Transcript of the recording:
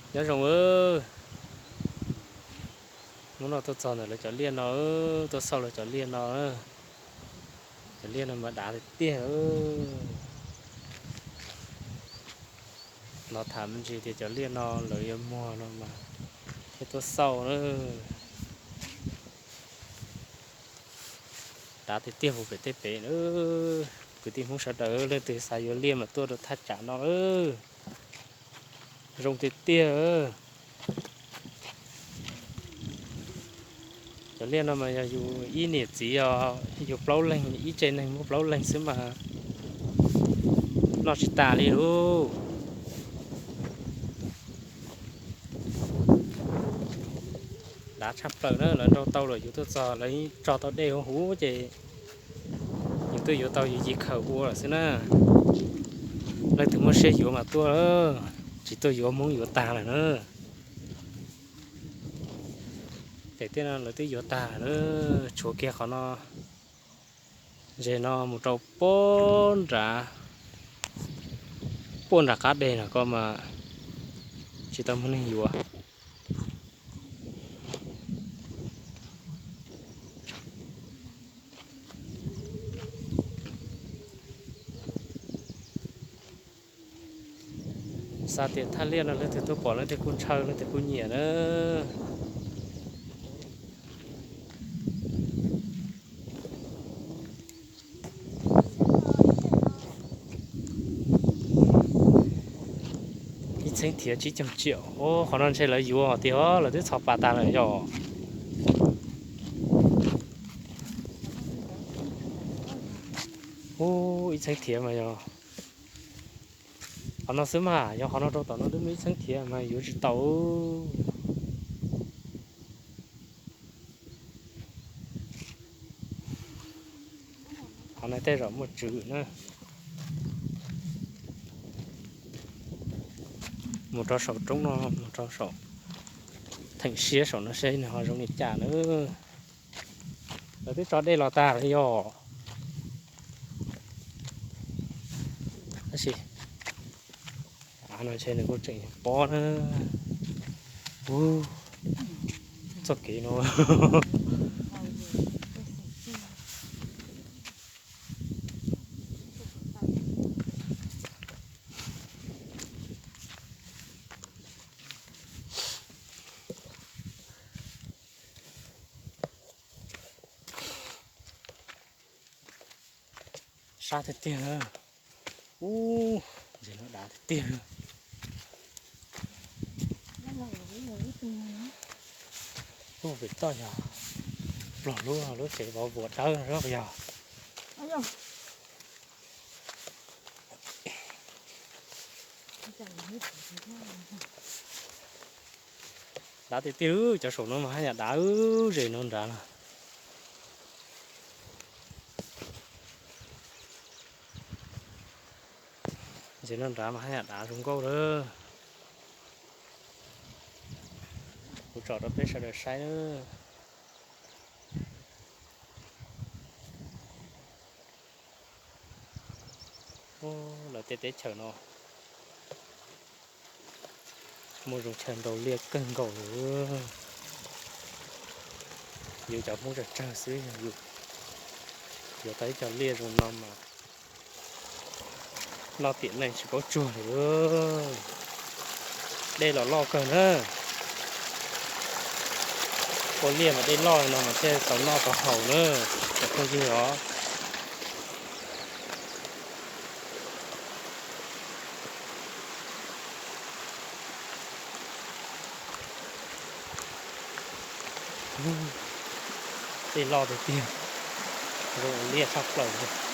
Nyob zoo, hnub no tuaj txog ntawm lawv cov liaj no, tuaj xauj lawv cov liaj no. Cov liaj no mas dav tiag tiag. Los tham me ntsis tias cov liaj no lawv yuav muag no mas thiaj tuaj xauj na. Dav tiag tiag huv pem tej pem na. Kwv tij Hmoob sawv daws leej twg xav yuav liaj mas tuaj rau thaj tsam no lawm. Zoo tiag tiag. Cov liaj no mas yog yus ib niam txiv os, yus plaub leeg, ib tse neeg muaj plaub leeg xwb mas noj tsis tas li lauj. Dav tshaj plaws na, lawv nrau tau lawm yus tuaj txog, lawv tso tau dej huv huv ces yus tuaj yuav tau yus ci khaws ua lawm xwb na. Leej twg muaj siab yuav mas tuaj, tsis tuaj yuav Hmoob yuav tag lawm na. Pem tej no lawv twb yuav tag lawm, tshuav kiag qhov no, ze no mus rau puag nram, puag nram qab deg no ko mas tsis tau muaj neeg yuav. Xav tias thaj liaj no leej twg tuaj pom leej twg kuj ntshaw leej twg kuj nyiam na. Ib txheeb thiav tsib caug tsiam. Qhov no ntshe lawv yuav tiag, lawv twb txhos pas tas lawm yog. Ub, ib txheeb thiav mas yog qhov no xwb mas, yog qhov no rau tom no twb muaj ib txheeb thiav mas yuav tsis tau. Qhov no tej zaum muaj tswv na. Mus rau saum roob no, mus rau saum theem siab saum no seb nws ho zoo li cas na. Lawv twb tso dej los tag lawm yog. Tab sis av no ntshe nws kuj tseem pob na. Ub, txoj kev no. Sab tiag tiag. Ub, ze no dav tiag tiag. Ub, pem toj yog pluag lub, lub tsev vov vuas dawb no yog. Dav tiag tiag, cov saum no mas haj yam dav, ze no nrad na. Ze no nrad mas haj yam dav zoo nkauj lawm. Kuv tsom rau peb sawv daws saib na. Lawv tej teb chaws no muaj zoo chaw nrau liaj kawg nkaus li. Yus cov Hmoob tsawg tsawg xwb, yus yuav tau ib co liaj zoo no mas noj tiam neej tsis paub tsuag li. Dej los loj kawg na. Ua liaj mas dej loj li no mas thiaj tau noj tau haus na, cov phooj ywg os. Dej loj tiag tiag, zoo ua liaj tshaj plaws li.